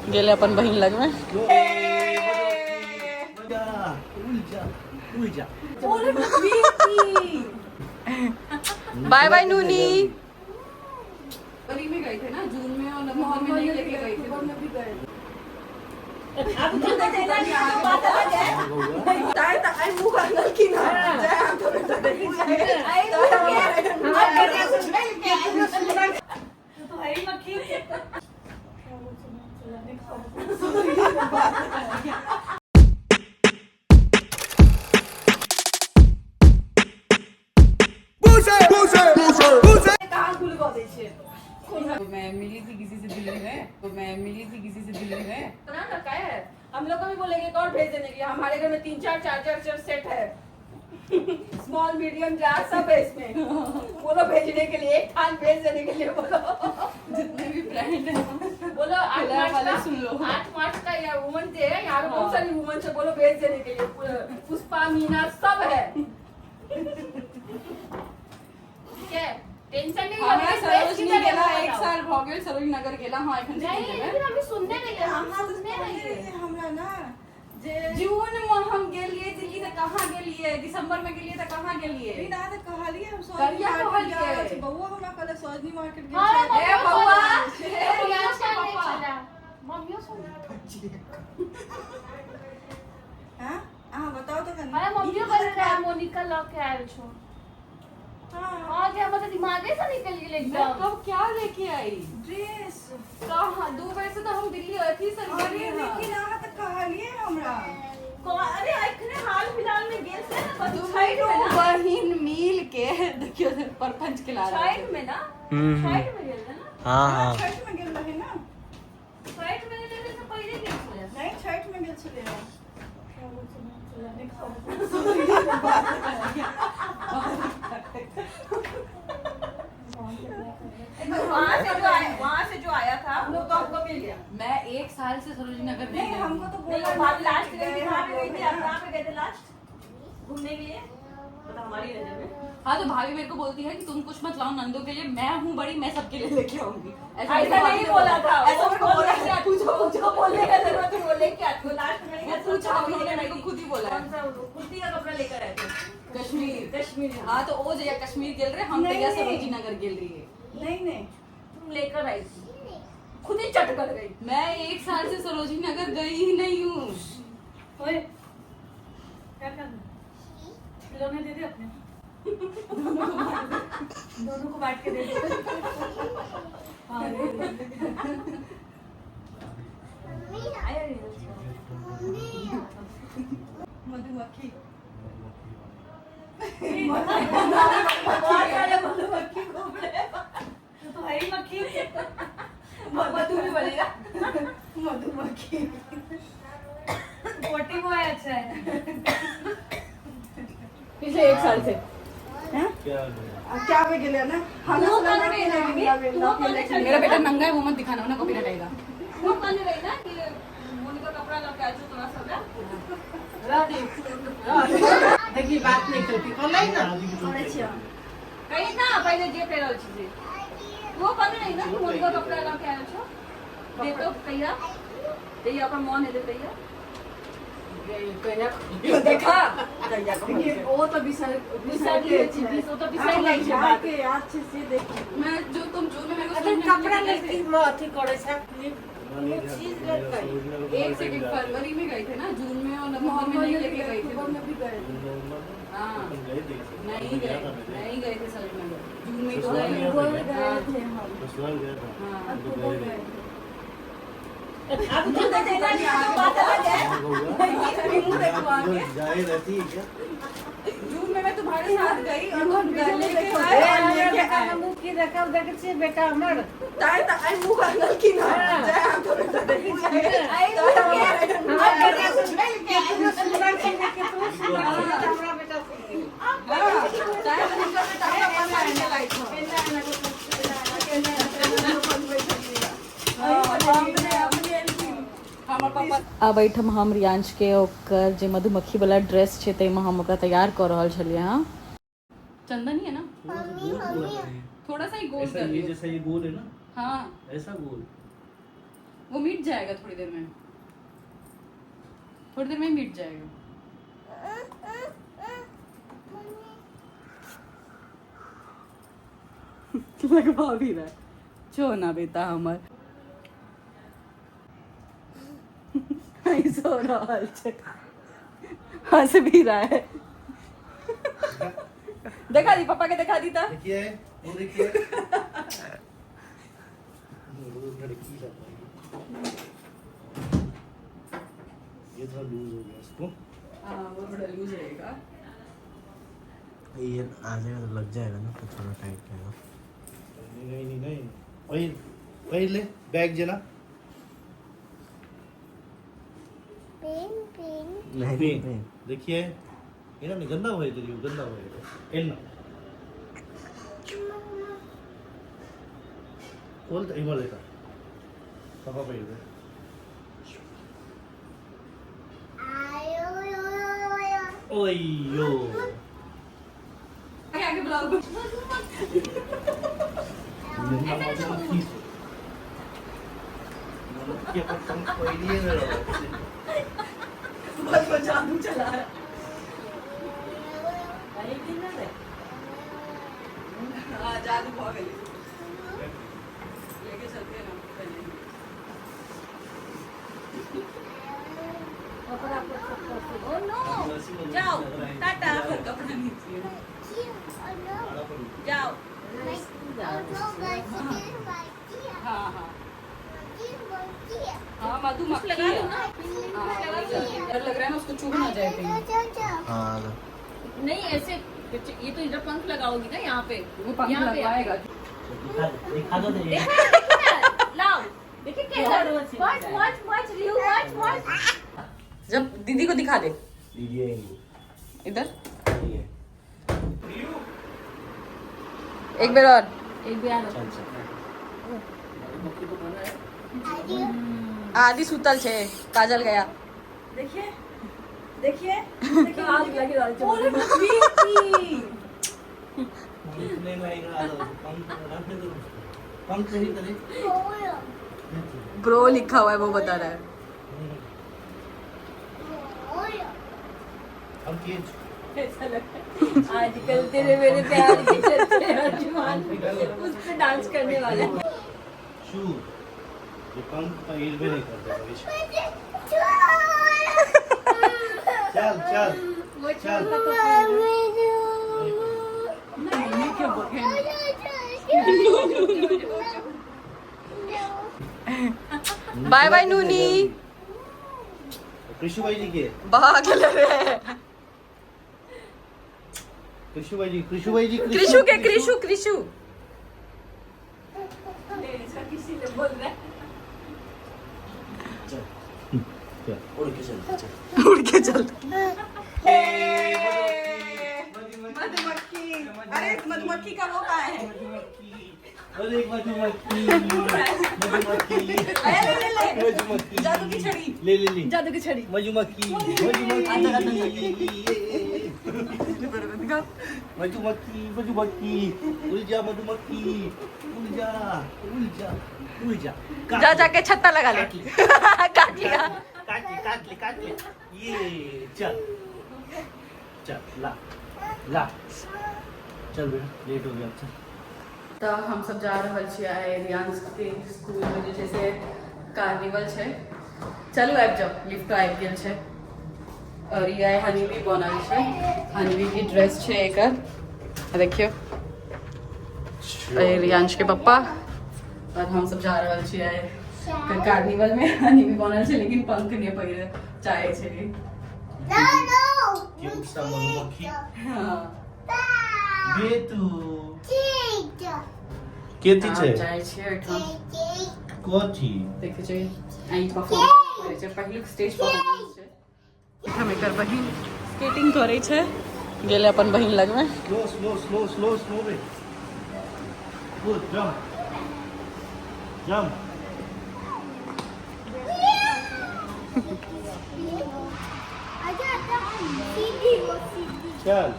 गेलै अपन बहिन लगमे। बाय बाय नूनी। फरवरी में गए थे ना, जून में और नवंबर में नहीं लेके गई थी। में भी गए। तो मैं मिली थी किसी से दिल्ली में, तो मैं मिली थी किसी से दिल्ली में। ना ना, क्या है, हम लोग को भी बोलेंगे एक और भेज देने की। हमारे घर में तीन चार चार चार चार सेट है, स्मॉल मीडियम लार्ज सब है इसमें। बोलो भेजने के लिए, एक थान भेज देने के लिए बोलो। जितने भी ब्रांड है। बोलो 8 पहला मार्च वाले का सुन लो। 8 मार्च का या वुमन डे है यहाँ पे, बहुत सारी वुमन से बोलो भेज देने के लिए। पुष्पा, मीना सब है, ठीक है, टेंशन नहीं। हमरा लेकिन ड्रेस सरोजनी किधर है, गेला वो एक बताओ। साल भऽ गेल सरोजनी नगर गेला। हाँ, एखन नहीं, जेबै। लेकिन अभी सुनने नहीं है, हम सुनने नहीं है। हमरा ना जे जून में हम गेलिए दिल्ली तऽ कहाँ गेलिए? दिसंबर में गेलिए तऽ कहाँ गेलिए? ई ना तऽ कहलिए हम सरोजनी कहिया मार्केट जा कहलिए? रहल छी। बौआ हमरा कहले सरोजनी मार्केट गेल हाँ, छै। ए बौआ, ए, प्रियांश के नहीं पापा। चला। मम्मियों सुन। हाँ, अहाँ बताउ तऽ कनी। अरे, मम्मियों कह रहे मोनिका लऽ के आयल छो। हाँ। हाँ, के हमर दिमागे से निकल गेल मैं एकदम। कब क्या लेके आई? ड्रेस। कहाँ? 2 बेर से तो हम दिल्ली अथी से अरे, गेलिए हँ। लेकिन अहाँ तऽ कहलिए हमरा। अरे, अखने हाल फिलहाल में गेल से ना बस छठ दुनू में ना। बहिन मिल के देखियो परपंच के ला रहल छठ में ना, छठ में गेल ना। हाँ हाँ। छठ में गेल रहे ना। छठ में गेल से पहिले गेल छलै। नहीं, छठ में गेल छलै। वहां से जो आया था वो तो हमको मिल गया। मैं एक साल से सरोजनी नगर नहीं नहीं, गई। हमको तो नहीं, बोला। भाभी लास्ट गई थी। कहाँ पे गई थी आप? कहाँ पे गए थे लास्ट घूमने के लिए? मतलब हमारी नजर में। हाँ, तो भाभी मेरे को बोलती है कि तुम कुछ मत लाओ नंदो के लिए, मैं हूँ बड़ी, मैं सबके लिए लेके आऊंगी। ऐसा मेरे को नहीं भाभी ने बोला था। ऐसा मेरे को बोला है। पूछो पूछो, बोलने का जरूरत नहीं, वो लेके आती वो लास्ट में। मैं पूछा, उन्होंने मेरे को खुद ही बोला है। कौन सा वो कुर्ती का कपड़ा लेकर आए थे? कश्मीर। कश्मीर। हाँ, तो वो जगह कश्मीर गेल रहे हम। नहीं, तैया नहीं। सरोजनी नगर गेल रही है। नहीं नहीं। तुम लेकर आई थी, खुद ही चट कर गई। मैं एक साल से सरोजनी नगर गई ही नहीं हूँ। ओए, क्या करना? खिलौने दे दे अपने दोनों को बांट के दे दे। हाँ, दे दे। आया नहीं। मधुमक्खी। बहुत सारे मधुमक्खी घूम रहे हैं। तू तो है ही मक्खी। मधु भी बनेगा। मधुमक्खी। पोटी बॉय अच्छा है। पिछले एक साल से। क्या? आ, क्या पे गेलै ना हमरा तू से कहने रही ना मम्मी, तू कहने छली। मेरा बेटा नंगा है, वो मत दिखाना ना, कॉपीराइट आएगा। तू कहने रही ना कि मोनिका कपड़ा लगा के तोरा सब। देखी, बात नहीं करती कहलै ना। करै छियै। कही ना पहिले जे पहिरल छी से। वो कहने रही ना कि मोनिका कपड़ा लऽ के आयल छौ, देतो कहिया, जहिया ओकर मन हेतै तहिया। देखा, ओ तऽ बिसर बिसरि जाइ छी, ओ तऽ बिसरि जाइ छै बात। के याद छै से देखी। मैं जो तुम जून में मेरे को अच्छा, सरोजनी कपड़ा नगर लड़की गए में अथी करे छै। चीज लड़का। थे। एक सेकंड, फरवरी में गए थे ना, जून में और नवंबर में नहीं लेके गई थी। अक्टूबर में भी गए थे। हाँ, नहीं गए, नहीं गए थे सरोजनी नगर, जून में ही तो ससुराल गए। गया अक्टूबर था में क्या? गए थे हम। ससुराल गया था। हाँ। तो अक्टूबर गए गए थे। थे। अब तू तो देना नहीं, तो बात अलग है। मुंह देखवा के। जाए रहती है क्या? जून में मैं तुम्हारे साथ गई और तुम मुँह लेके देखो। आए और हमरा लेके बेटा आए। के मुँह की देखल देखै छियै बेटा हमर। ताय तऽ आइ मुँह आनल की ना जाय हम तो आई हमरा बेटा केतनो सुंदर छै ने, केतनो सुंदर छै ने, हमरा बेटा सुंदर। हाँ, चाहे तो उनका बेटा हमरा पास आने लायक हो। हमने अपने एलखिन। हमर पापा। आब एहिठाम हम रियांशके ओकर जे मधुमक्खी वाला ड्रेस छै ताहिमे हम ओकरा तैयार कऽ रहल छलियै हँ। चंदन ही है ना? गोल गोल है। थोड़ा सा ही गोल ऐसा कर ये लियो। जैसा ये गोल है ना। हाँ। ऐसा गोल। वो मिट जाएगा थोड़ी देर में, थोड़ी देर में मिट जाएगा। लगवा भी रहा है। छो ना बेटा हमर ऐसो रहल छै, हंस भी रहा है। देखा दी पापा के, देखा दी ता। देखिए वो, देखिए वो लड़की लग रही है। ये थोड़ा लूज हो गया इसको। हाँ वो थोड़ा लूज रहेगा। ये आ जाएगा तो लग जाएगा ना, तो थोड़ा टाइट रहेगा। नहीं नहीं नहीं, वही वही ले बैग जना। नहीं नहीं देखिए ये ना गंदा हो गया, गंदा हो गया एना खोल तो इमर लेता पापा पे दे। ओयो आगे आगे बुलाओ। मधुमक्खी अपन पंख पहलिए न रहो। बस वो जादू चला है। हाँ जादू बहुत गई। लेके चलते हैं ना पहले। ओ नो, जाओ टाटा, कपड़ा नीचे। जाओ। हाँ हाँ हाँ मधुमक्खी लगा दो ना। हाँ, डर लग रहा है ना उसको चुभ ना जाए कहीं। हाँ नहीं ऐसे ये तो इधर पंख लगाओगी ना यहाँ पे, वो पंख यहाँ पे। लगवाएगा। दिखा दिखा दो दे। लाओ देखिए कैसा मच मच मच रियू मच मच। जब दीदी को दिखा दे दीदी आएंगी इधर ये एक बार और। एक बार चल चल। आदि सुतल छे, काजल गया। देखिए देखिए देखिए आग लगी रही है। इतने में आएगा पंख रखने दो उसको, पंख सही करे। ब्रो लिखा हुआ है वो बता रहा है। हम केज ऐसा लगता है आजकल तेरे मेरे प्यार के चर्चे अर्जुमान उस पे डांस करने वाला है। शू ये पंख का ये भी नहीं करते भविष्य। चल चल चल। बाय बाय नूनी। कृषि भाई जी के भाग ले रे। कृषि भाई जी, कृषि भाई जी, कृषु के कृषु कृषु। किसी ने बोल रहा है। चल चल उड़ के चल चल उड़ के चल। मधुमक्खी, अरे मधुमक्खी का वो कहाँ है? अरे एक मधुमक्खी मधुमक्खी अरे ले ले ले, मधुमक्खी जादू की छड़ी, ले ले ले, जादू की छड़ी। मधुमक्खी मधुमक्खी मधुमक्खी मधुमक्खी उड़ जा मधुमक्खी उड़ जा उड़ जा उड़ जा। जा जाके छत्ता लगा ले। काट लिया। काट ले काट ले काट ले ये चल चल ला ला चल बेटा लेट हो गया चल। तऽ हम सब जा रहल छियै आइ रियांश के स्कूल में जे छै से कार्निवल छै। चलू आबि जाउ, लिफ्ट आबि गेल छै। और ई आइ हनीबी बनल छै, हनीबी के ड्रेस छै एकर, देखियौ रियांश के पप्पा। और हम सब जा रहल छियै आइ कार्निवल में। हनीबी बनल छै लेकिन पंख नहि पहिरे चाहे छै। क्यूट सा मधुमक्खी। हाँ। बेतू केती हम छै जाइ छियै एहिठाम। कथी देखै छै आई परफॉर्मेंस करै छै, पहिलुक स्टेज परफॉर्मेंस छै। हम एकर बहिन स्केटिंग करै छै, गेलै अपन बहिन लगमे। Slow slow slow slow slow बे गुड जंप जंप। चल।